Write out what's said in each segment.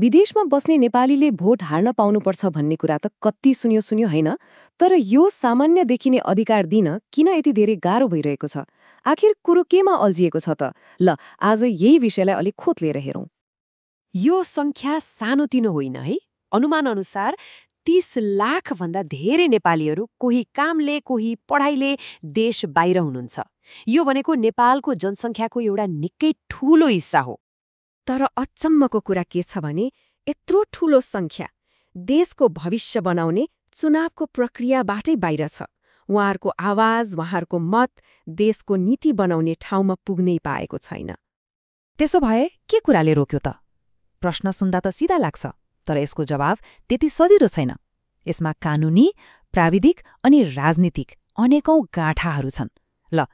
विदेशमा बस्ने नेपालीले भोट हार्न पाउनुपर्छ भन्ने कुरा त कति सुन्यो होइन, तर यो सामान्य देखिने अधिकार दिन किन यति धेरै गाह्रो भइरहेको छ? आखिर कुरो केमा अल्झिएको छ त? ल, आज यही विषयलाई अलिक खोत लिएर हेरौँ। यो संख्या सानोतिनो होइन है। अनुमान अनुसार 30 लाख भन्दा धेरै नेपालीहरू कोही कामले कोही पढाइले देश बाहिर हुनुहुन्छ। यो भनेको नेपालको जनसङ्ख्याको एउटा निकै ठूलो हिस्सा हो। तर अचम्मको कुरा के छ भने यत्रो ठूलो संख्या देशको भविष्य बनाउने चुनावको प्रक्रियाबाटै बाहिर छ। उहाँहरूको आवाज, उहाँहरूको मत देशको नीति बनाउने ठाउँमा पुग्नै पाएको छैन। त्यसो भए के कुराले रोक्यो त? प्रश्न सुन्दा त सिधा लाग्छ, तर यसको जवाब त्यति सजिलो छैन। यसमा कानूनी, प्राविधिक अनि राजनीतिक अनेकौं गाँठाहरू छन्। ल,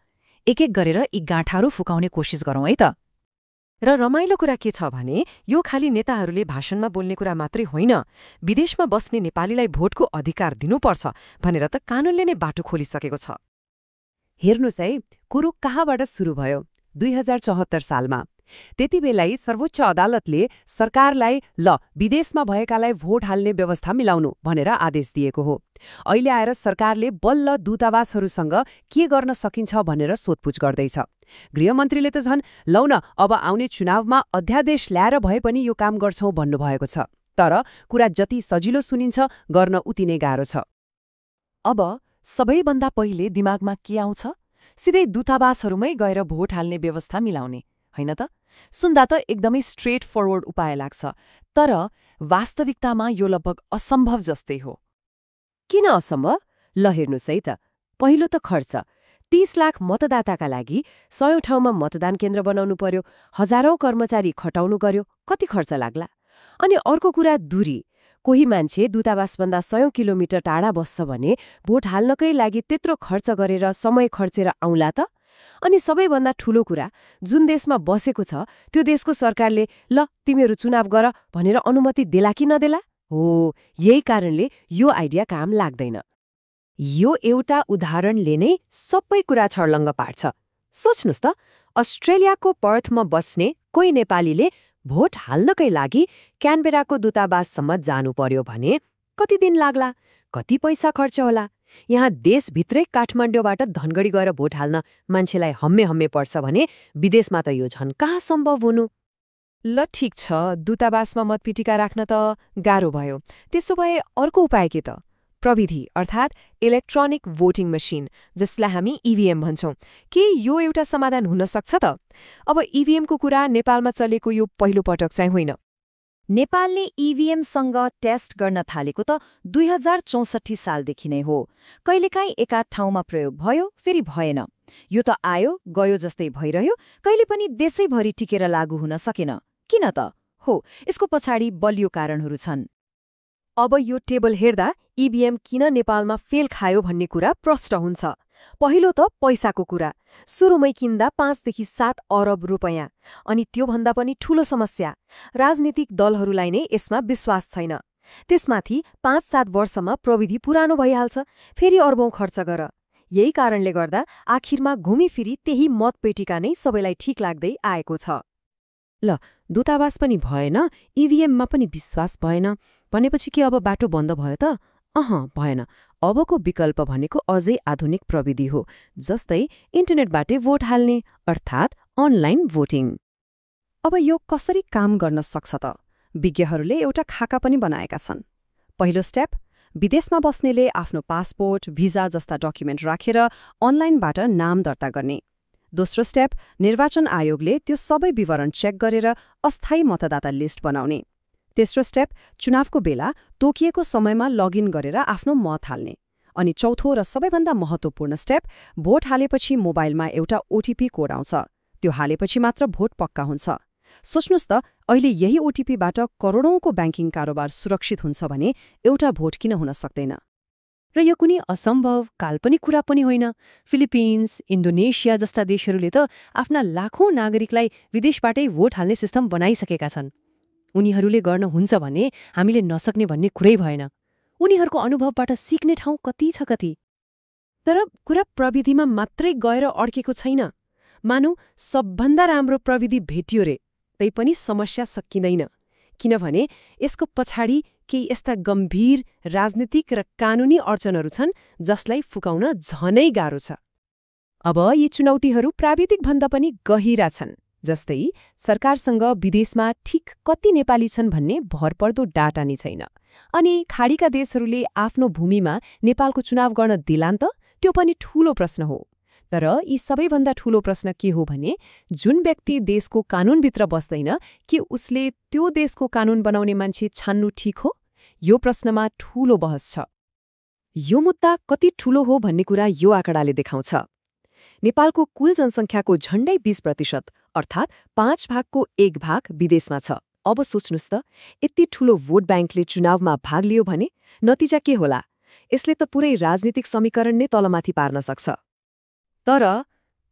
एक एक गरेर यी गाँठाहरू फुकाउने कोसिस गरौँ है त। र रमाइलो कुरा के छ भने यो खाली नेताहरूले भाषणमा बोल्ने कुरा मात्रै होइन। विदेशमा बस्ने नेपालीलाई भोटको अधिकार दिनुपर्छ भनेर त कानूनले नै बाटो खोलिसकेको छ। हेर्नुस् है, कुरो कहाँबाट सुरु भयो? 2074 सालमा। त्यति बेलै सर्वोच्च अदालतले सरकारलाई विदेशमा भएकालाई भोट हाल्ने व्यवस्था मिलाउनु भनेर आदेश दिएको हो। अहिले आएर सरकारले बल्ल दूतावासहरूसँग के गर्न सकिन्छ भनेर सोधपुछ गर्दैछ। गृहमन्त्रीले त झन् लौ न, अब आउने चुनावमा अध्यादेश ल्याएर भए पनि यो काम गर्छौं भन्नुभएको छ। तर कुरा जति सजिलो सुनिन्छ, गर्न उति नै गाह्रो छ। अब सबैभन्दा पहिले दिमागमा के आउँछ? सिधै दूतावासहरूमै गएर भोट हाल्ने व्यवस्था मिलाउने, होइन त? सुन्दा त एकदमै स्ट्रेट फरवर्ड उपाय लाग्छ, तर वास्तविकतामा यो लगभग असम्भव जस्तै हो। किन असम्भव? ल हेर्नुहोस् है त। पहिलो त खर्च। 30 लाख मतदाताका लागि 100 ठाउँमा मतदान केन्द्र बनाउनु पर्यो, हजारौं कर्मचारी खटाउनु गर्यो, कति खर्च लाग्ला? अनि अर्को कुरा दूरी। कोही मान्छे दूतावासभन्दा 100 किलोमिटर टाढा बस्छ भने भोट हाल्नकै लागि त्यत्रो खर्च गरेर समय खर्चेर आउला त? अनि सबैभन्दा ठूलो कुरा, जुन देशमा बसेको छ त्यो देशको सरकारले ल तिमीहरू चुनाव गर भनेर अनुमति देला कि नदेला? हो, यही कारणले यो आइडिया काम लाग्दैन। यो एउटा उदाहरणले नै सबै कुरा छर्लङ्ग पार्छ। सोच्नुस् त, अस्ट्रेलियाको पर्थमा बस्ने कोही नेपालीले भोट हाल्नकै लागि क्यानबेराको दूतावाससम्म जानु पर्यो भने कति दिन लाग्ला? कति पैसा खर्च होला? यहाँ देशभित्रै काठमाडौँबाट धनगढी गएर भोट हाल्न मान्छेलाई हम्मे पर्छ भने विदेशमा त यो झन् कहाँ सम्भव हुनु? ल ठिक छ, दूतावासमा मतपेटिका राख्न त गाह्रो भयो। त्यसो भए अर्को उपाय के त? प्रविधि अर्थात् इलेक्ट्रोनिक भोटिङ मसिन, जसलाई हामी इभीएम भन्छौं। के यो एउटा समाधान हुन सक्छ त? अब इभीएमको कुरा नेपालमा चलेको यो पहिलो पटक चाहिँ होइन। नेपालले इभीएमसँग टेस्ट गर्न थालेको त 2064 सालदेखि नै हो। कहिलेकाहीँ एकाध ठाउँमा प्रयोग भयो, फेरि भएन। यो त आयो गयो जस्तै भइरह्यो, कहिले पनि देशैभरि टिकेर लागू हुन सकेन। किन त? हो, यसको पछाडि बलियो कारणहरू छन्। अब यो टेबल हेर्दा इभीएम किन नेपालमा फेल खायो भन्ने कुरा प्रष्ट हुन्छ। पहिलो त पैसाको कुरा। सुरुमै किन्दा 5 देखि 7 अरब रुपैयाँ। अनि त्योभन्दा पनि ठूलो समस्या, राजनीतिक दलहरूलाई नै यसमा विश्वास छैन। त्यसमाथि 5-7 वर्षमा प्रविधि पुरानो भइहाल्छ, फेरि अर्बौं खर्च गर। यही कारणले गर्दा आखिरमा घुमीफिरी त्यही मतपेटिका नै सबैलाई ठिक लाग्दै आएको छ। ल, दूतावास पनि भएन, इभीएममा पनि विश्वास भएन भनेपछि के अब बाटो बन्द भयो त? भएन। अबको विकल्प भनेको अझै आधुनिक प्रविधि हो, जस्तै इन्टरनेटबाटै भोट हाल्ने, अर्थात् अनलाइन भोटिङ। अब यो कसरी काम गर्न सक्छ त? विज्ञहरूले एउटा खाका पनि बनाएका छन्। पहिलो स्टेप, विदेशमा बस्नेले आफ्नो पासपोर्ट, भिजा जस्ता डकुमेन्ट राखेर अनलाइनबाट नाम दर्ता गर्ने। दोस्रो स्टेप, निर्वाचन आयोगले त्यो सबै विवरण चेक गरेर अस्थायी मतदाता लिस्ट बनाउने। तेस्रो स्टेप, चुनावको बेला तोकिएको समयमा लगइन गरेर आफ्नो मत हाल्ने। अनि चौथो र सबैभन्दा महत्त्वपूर्ण स्टेप, भोट हालेपछि मोबाइलमा एउटा ओटिपी कोड आउँछ। त्यो हालेपछि मात्र भोट पक्का हुन्छ। सोच्नुस् त, अहिले यही ओटिपीबाट करोडौंको ब्याङ्किङ कारोबार सुरक्षित हुन्छ भने एउटा भोट किन हुन सक्दैन? र यो कुनै असम्भव काल्पनिक कुरा पनि होइन। फिलिपिन्स, इन्डोनेसिया जस्ता देशहरूले त आफ्ना लाखौं नागरिकलाई विदेशबाटै भोट हाल्ने सिस्टम बनाइसकेका छन्। उनीहरूले गर्न हुन्छ भने हामीले नसक्ने भन्ने कुरै भएन। उनीहरूको अनुभवबाट सिक्ने ठाउँ कति छ कति। तर कुरा प्रविधिमा मात्रै गएर अड्केको छैन। मानौ सबभन्दा राम्रो प्रविधि भेटियो रे, तैपनि समस्या सकिँदैन। किनभने यसको पछाडि केही यस्ता गम्भीर राजनीतिक र कानूनी अडचनहरू छन् जसलाई फुकाउन झनै गाह्रो छ। अब यी चुनौतीहरू प्राविधिकभन्दा पनि गहिरा छन्। जस्तै सरकारसँग विदेशमा ठिक कति नेपाली छन् भन्ने भरपर्दो डाटा नै छैन। अनि खाडीका देशहरूले आफ्नो भूमिमा नेपालको चुनाव गर्न दिलान् त? त्यो पनि ठूलो प्रश्न हो। तर यी सबैभन्दा ठूलो प्रश्न के हो भने जुन व्यक्ति देशको कानूनभित्र बस्दैन के उसले त्यो देशको कानून बनाउने मान्छे छान्नु ठिक हो? यो प्रश्नमा ठूलो बहस छ। यो मुद्दा कति ठूलो हो भन्ने कुरा यो आँकडाले देखाउँछ। नेपालको कुल जनसङ्ख्याको झण्डै 20% अर्थात् 5 भागको 1 भाग विदेशमा छ। अब सोच्नुस् त, यति ठूलो भोट ब्याङ्कले चुनावमा भाग लियो भने नतिजा के होला? यसले त पुरै राजनीतिक समीकरण नै तलमाथि पार्न सक्छ। तर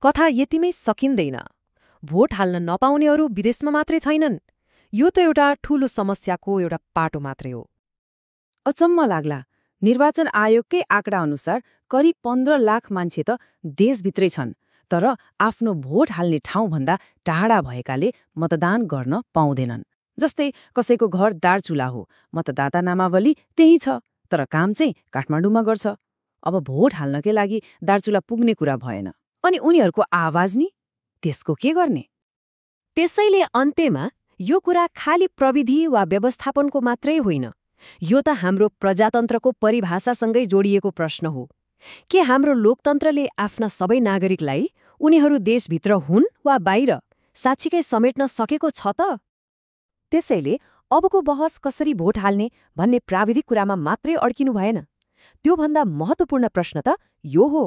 कथा यतिमै सकिँदैन। भोट हाल्न नपाउनेहरू विदेशमा मात्रै छैनन्। यो त एउटा ठूलो समस्याको एउटा पाटो मात्रै हो। अचम्म लाग्ला, निर्वाचन आयोगकै आँकडा अनुसार करिब 15 लाख मान्छे त देशभित्रै छन्, तर आफ्नो भोट हाल्ने ठाउँभन्दा टाढा भएकाले मतदान गर्न पाउँदैनन्। जस्तै कसैको घर दार्चुला हो, मतदाता नामावली त्यही छ, तर काम चाहिँ काठमाडौँमा गर्छ। अब भोट हाल्नकै लागि दार्चुला पुग्ने कुरा भएन। अनि उनीहरूको आवाज नि, त्यसको के गर्ने? त्यसैले अन्त्यमा यो कुरा खाली प्रविधि वा व्यवस्थापनको मात्रै होइन। यो त हाम्रो प्रजातन्त्रको परिभाषासँगै जोडिएको प्रश्न हो। के हाम्रो लोकतन्त्रले आफ्ना सबै नागरिकलाई उनीहरू देशभित्र हुन् वा बाहिर साँच्चीकै समेट्न सकेको छ त? त्यसैले अबको बहस कसरी भोट हाल्ने भन्ने प्राविधिक कुरामा मात्रै अड्किनु भएन। त्योभन्दा महत्त्वपूर्ण प्रश्न त यो हो,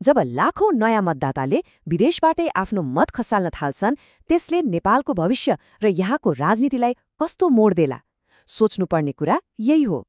जब लाखौं नयाँ मतदाताले विदेशबाटै आफ्नो मत खसाल्न थाल्छन्, त्यसले नेपालको भविष्य र यहाँको राजनीतिलाई कस्तो मोड देला? सोच्नुपर्ने कुरा यही हो।